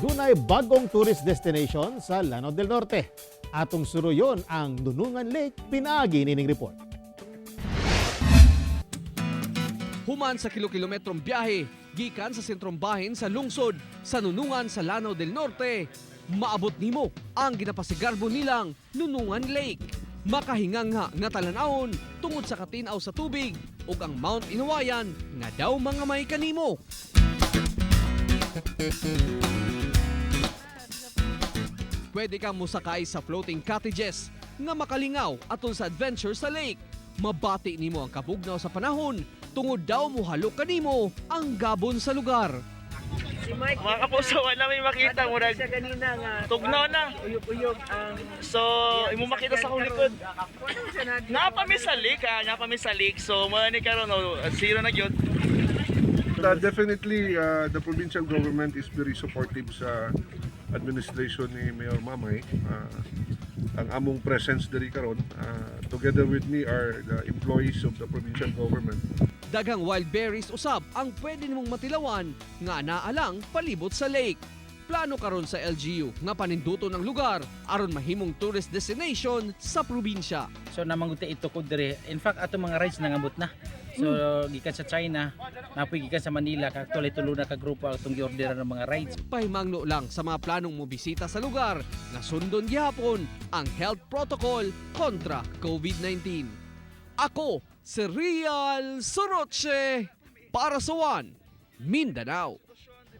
Dunay bagong tourist destination sa Lanao del Norte. Atong suruyon ang Nunungan Lake pinaagi nining report. Human sa kilo-kilometrong biyahe, gikan sa sentrong bahin sa lungsod, sa Nunungan sa Lanao del Norte, maabot nimo ang ginapasigarbo nilang Nunungan Lake. Makahinganga nga talan-awon tungod sa katinaw sa tubig ug ang Mount Inawayan nga daw mga may kanimo. Pwede kang mosakay sa floating cottages nga makalingaw atol sa adventure sa lake. Mabati nimo ang kabugnaw sa panahon tungod daw muhalo kanimo ang gabon sa lugar. Si Mike, Mga kapuso, wala may makita. Murag, siya ganina nga tugnaw na. Uyog-uyog ang So, imo makita sa akong likod. Wala siya na Napami sa lake ha, napami sa lake. So, muna ni karon no, zero na gyud. Definitely, the provincial government is very supportive sa administration ni Mayor Mamay. Ang among presence diri karon, together with me are the employees of the provincial government. Daghang wild berries usab ang pwede nimong matilawan nga naalang palibot sa lake. Plano karon sa LGU nga paninduton ang lugar aron mahimong tourist destination sa probinsya. So namangguti ito ko dire. In fact, ato mga rides nangabot na. So gikan sa China, napoy gikan sa Manila, actually tulo na ka grupo atong giorderan ng mga rides. Pahimangno lang sa mga planong mobisita sa lugar nga sundon gihapon ang health protocol kontra COVID-19. Ako si Rial Soroche para sa One Mindanao.